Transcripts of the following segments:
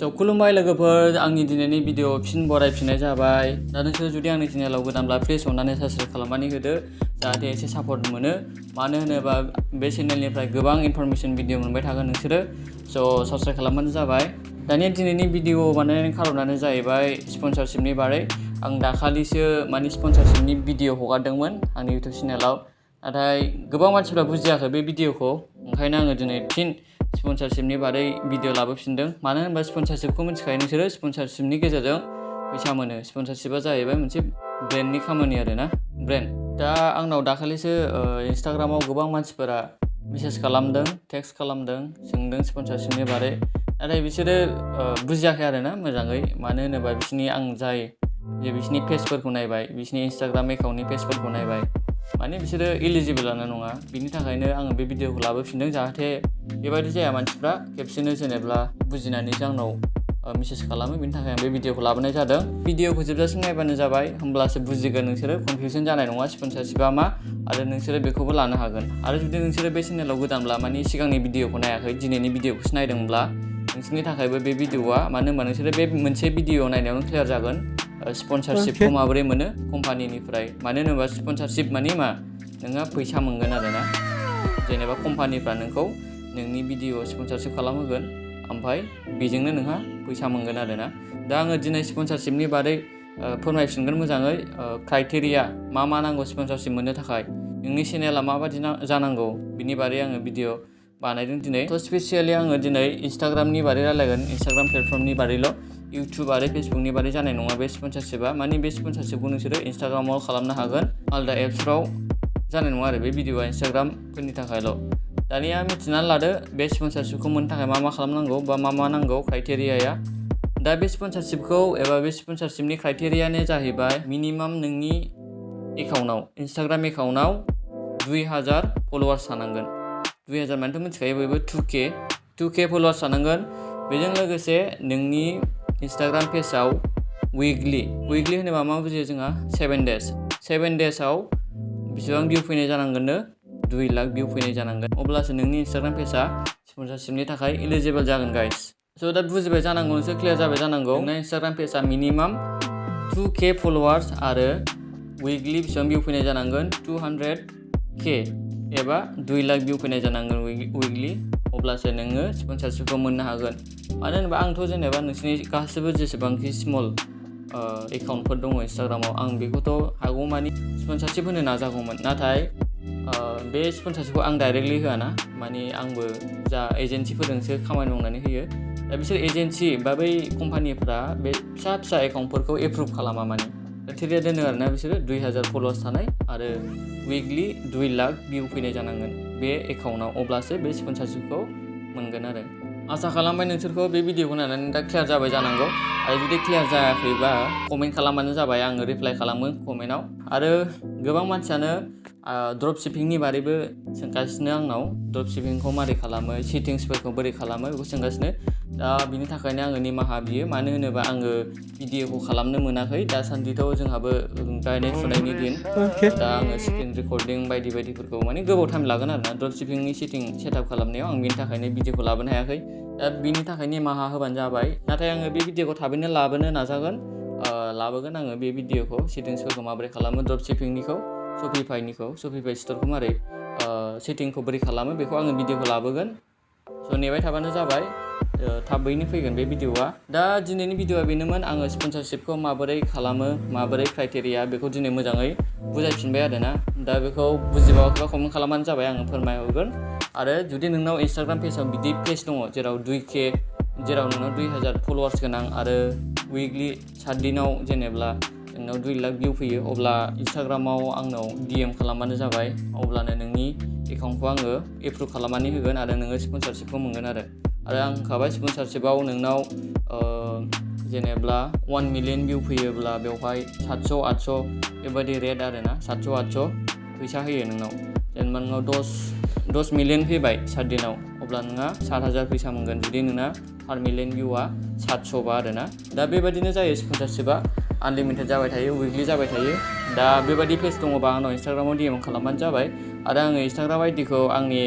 खुलुमबाय लोगोफोर, आंनि दिनैनि भिडिअ फिन बरायफिननाय जाबाय। दा नोंसोर जुदि आंनि चेनेलाव गोदानब्ला प्लिज अननानै साबस्क्राइब खालामनानै होदो, जाहाथे एसे सापर्ट मोनो। मानो होनोबा बे चेनेलनिफ्राय गोबां इनफरमेशन भिडिअ मोनबाय थागोन नोंसोरो। साबस्क्राइब खालामबानो जाबाय। दानिया दिनैनि भिडिअ बानायनायनि खारनानो जाहैबाय स्पन्सरशिपनि बारै। आं दाखालिसो स्पन्सरशिपनि भिडिअ हगारदोंमोन आंनि इउटुब चेनेलाव, नाथाय गोबां मानसिफ्रा बुजियाखै बे भिडिअखौ। ओंखायनो आङो दिनै फिन स्पन्सरशिपनि बारै भिडिअ लाबोफिनदों। मानो होनबा स्पन्सरशिपखौ मिथिखायो नोंसोरो, स्पन्सरशिपनि गेजेरजों फैसा मोनो। स्पन्सरशिपा जाहैबाय मोनसे ब्रेन्डनि खामानि आरोना, ब्रेन्ड। दा आंनाव दाखालिसो इन्सटाग्रामाव गोबां मानसिफोरा मेसेज खालामदों, टेक्स्ट खालामदों, सोंदों स्पन्सरशिपनि बारै। नाथाय बिसोरो बुजियाखै आरोना मोजाङै। मानो होनोबा बिसिनि पेजफोरखौ नायबाय, बिसिनि इन्सटाग्राम एकाउन्टनि पेजफोरखौ नायबाय, माने बिसोरो इलिजिबोलानो नङा। बिनि थाखायनो आङो बे भिडिअखौ लाबोफिनदों, जाहाथे बेबायदि जाया मानसिफ्रा खेबसेनो जेनेब्ला बुजिनानैसो आंनाव मेसेज खालामो। बिनि थाखाय आं बे भिडिअखौ लाबोनाय जादों। भिडिअखौ जोबजासिम नायबानो जाबाय, होमब्लासो बुजिगोन नोंसोरो, कनफिउजन जानाय नङा स्पन्सरशिपा मा, आरो नोंसोरो बेखौबो लानो हागोन। आरो जुदि नोंसोरो बे चेनेलाव गोदानब्ला, सिगांनि भिडिअखौ नायाखै, दिनैनि भिडिअखौसो नायदोंब्ला, नोंसोरनि थाखायबो बे भिडिअआ, मानो होनबा नोंसोरो बे मोनसे भिडिअ नायनायावनो क्लियार जागोन स्पन्सरशिपखौ माबोरै मोनो कम्पानिनिफ्राय। मानो होनोबा स्पन्सरशिप माने मा, नोंहा फैसा मोनगोन आरोना। जेनेबा कम्पानिफ्रा नोंखौ नोंनि भिडिअ स्पन्सरशिप खालामहोगोन, ओमफ्राय बेजोंनो नोंहा फैसा मोनगोन आरोना। दा आङो दिनै स्पन्सरशिपनि बारै फोरमायफिनगोन मोजाङै। क्राइटेरिया मा नांगौ स्पन्सरशिप मोननो थाखाय, नोंनि चेनेला माबायदि जानांगौ, बिनि बारै आङो भिडिअ बानायदों दिनै। स्पेसियेलि आङो दिनै इन्सटाग्रामनि बारै रायलायगोन, इन्सटाग्राम प्लेटफर्मनि बारैल'। इउटुब आरो फेसबुकनि बारै जानाय नङा बे स्पन्सरशिपा। बे स्पन्सरशिपखौ नोंसोरो इन्सटाग्रामाव खालामनो हागोन, आलदा एप्सफ्राव जानाय नङा आरो बे भिडिअआ इन्सटाग्रामफोरनि थाखायल'। दानिया मिथिनानै लादो बे स्पन्सरशिपखौ मोननो थाखाय मा खालामनांगौ, बा मा नांगौ क्राइटेरियाया। दा बे स्पन्सरशिपखौ एबा बे स्पन्सरशिपनि क्राइटेरियानो जाहैबाय, मिनिमाम नोंनि एकाउन्टआव, इन्सटाग्राम एकाउन्टआव 2000 फलोवार्स थानांगोन। 2000 मानेथ' मिथिखायो बयबो 2K फलोवार्स थानांगोन। बेजों लोगोसे नोंनि इन्सटाग्राम पेजआव उइकलि होनोबा मा बुजियो जोंहा, 7 डेजआव बेसेबां भिउ फैनाय जानांगोननो, 2 लाख भिउ फैनाय जानांगोन। अब्लासो नोंनि इन्सटाग्राम पेजआ स्पन्सरशिपनि थाखाय इलिजिबोल जागोन गाइस। दा बुजिबाय जानांगौ, नोंसोर क्लियार जाबाय जानांगौ। नोंना इन्सटाग्राम पेजआ मिनिमाम 2K फलोवार्स आरो उइकलि बेसेबां भिउ फैनाय जानांगोन, 200K एबा 2 लाख भिउ फैनाय जानांगोन उइकलि। अब्लासो नोङो स्पन्सरशिपखौ मोननो हागोन। मानो होनोबा आंथ' जेनेबा नोंसोरनि गासिबो जेसेबांखि स्मल एकाउन्टफोर दङ इन्सटाग्रामाव, आं बेखौथ' हागौमानि स्पन्सरशिप होनो नाजागौमोन। नाथाय बे स्पन्सरशिपखौ आं डाइरेक्टलि होआ ना, आंबो जा एजेन्सिफोरजोंसो खामानि मावनानै होयो। दा बिसोर एजेन्सि बा बै कम्पानिफ्रा बे फिसा एकाउन्टफोरखौ एप्रुभ खालामा। क्राइटेरिया दोनो आरोना बिसोरो, 2000 फलोवार्स थानाय आरो उइकलि 2 लाख भिउ फैनाय जानांगोन बे एकाउन्टआव, अब्लासो बे स्पन्सरशिपखौ मोनगोन आरो। आसा खालामबाय नोंसोरखौ बे भिडिअखौ नायनानै दा क्लियार जाबाय जानांगौ। आरो जुदि क्लियार जायाखैबा कमेन्ट खालामबानो जाबाय, आङो रिप्लाइ खालामगोन कमेन्टआव। आरो गोबां मानसियानो ड्रप शिपिंनि बारैबो सोंगासिनो आंनाव, ड्रप शिपिंखौ मारै खालामो, सेटिंसफोरखौ बोरै खालामो बेखौ सोंगासिनो। दा बिनि थाखायनो आङो निमाहा बियो। मानो होनोबा आङो भिडिअखौ खालामनो मोनाखै, दासान्दिथ' जोंहाबो गायनाय फुनायनि दिन। दा आङो स्क्रिन रेकर्डिं बायदिफोरखौ गोबाव टाइम लागोन आरोना ड्रप शिपिंनि सेटआप खालामनायाव। आं बिनि थाखायनो भिडिअखौ लाबोनो हायाखै। दा बिनि थाखाय निमाहा होबानो जाबाय। नाथाय आङो बे भिडिअखौ थाबैनो लाबोनो नाजागोन। लाबोगोन आङो बे भिडिअखौ, सेटिंसफोरखौ माबोरै खालामो, ड्रप शिपिंनिखौ, शपिफाइ स्टरखौ मारै सेटिंखौ बोरै खालामो, बेखौ आङो भिडिअखौ लाबोगोन। नेबाय थाबानो जाबाय, थाबैनो फैगोन बे भिडिअआ। दा दिनैनि भिडिअआ बेनोमोन। आङो स्पन्सरशिपखौ माबोरै खालामो, माबोरै क्राइटेरिया, बेखौ दिनै मोजाङै बुजायफिनबाय आरोना। दा बेखौ बुजिबावाखैबा कमेन्ट खालामबानो जाबाय, आङो फोरमायहरगोन। आरो जुदि नोंनाव इन्सटाग्राम पेजआव बिदि पेज दङ जेराव 2K, जेराव नोंनाव 2000 फलोवार्स गोनां आरो उइकलि 7 दिनाव जेनेब्ला नोंनाव 2 लाख भिउ फैयो, अब्ला इन्सटाग्रामाव आंनाव DM खालामबानो जाबाय। अब्लानो नोंनि एकाउन्टखौ आङो एप्रुभ खालामनानै होगोन आरो नोङो स्पन्सरशिपखौ मोनगोन आरो आं होखाबाय स्पन्सरशिपआव नोंनाव जेनेब्ला 1 मिलियन भिउ फैयोब्ला बेवहाय 700-800 बेबायदि रेट आरोना, 700-800 फैसा होयो नोंनाव। जेनेबा नोंनाव 10 मिलियन फैबाय 7 दिनाव, अब्ला नोंहा 7000 फैसा मोनगोन जुदि नोंना पार मिलियन भिउआ 700 आरोना। दा बेबायदिनो जायो स्पन्सरशिपआ, आनलिमिटेड जाबाय थायो, उइकलि जाबाय थायो। दा बेबायदि पेज दङबा आंनाव इन्सटाग्रामाव DM खालामबानो जाबाय। आरो आङो इन्सटाग्राम आइडिखौ आंनि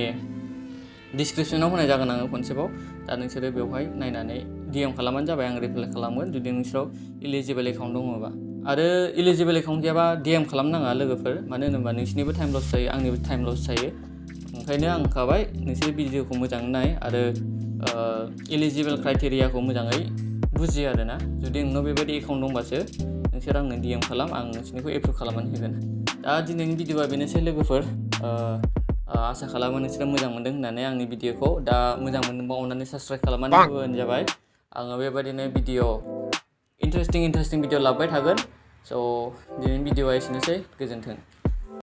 डिसक्रिपसनाव होनाय जागोन आङो खनसेबाव। दा नोंसोरो बेवहाय नायनानै DM खालामबानो जाबाय आं रिप्लाइ खालामगोन जुदि नोंसोराव इलिजिबोल एकाउन्ट दङबा आरो इलिजिबोल एकाउन्ट गैयाबा DM खालामनाङा लोगोफोर मानो होनोबा नोंसिनिबो टाइम लस जायो आंनिबो टाइम लस जायो ओंखायनो आं होनखाबाय नोंसोर भिडिअखौ मोजाङै नाय आरो इलिजिबोल क्राइटेरियाखौ मोजाङै बुजि आरोना जुदि नोंनाव बेबायदि एकाउन्ट दंबासो नोंसोर आंनो DM खालाम आं नोंसोरनिखौ एप्रुभ खालामनानै होगोन दा दिनैनि भिडिअआ बेनोसै लोगोफोर आसा खालामो नोंसोर मोजां मोनदों होननानै आंनि भिडिअखौ दा मोजां मोनदोंबा अननानै साबस्क्राइब खालामनानै होबानो जाबाय आङो बेबायदिनो इन्टारेस्टिं भिडिअ लाबोबाय थागोन स' दिनैनि भिडिअआ एसेनोसै गोजोन्थों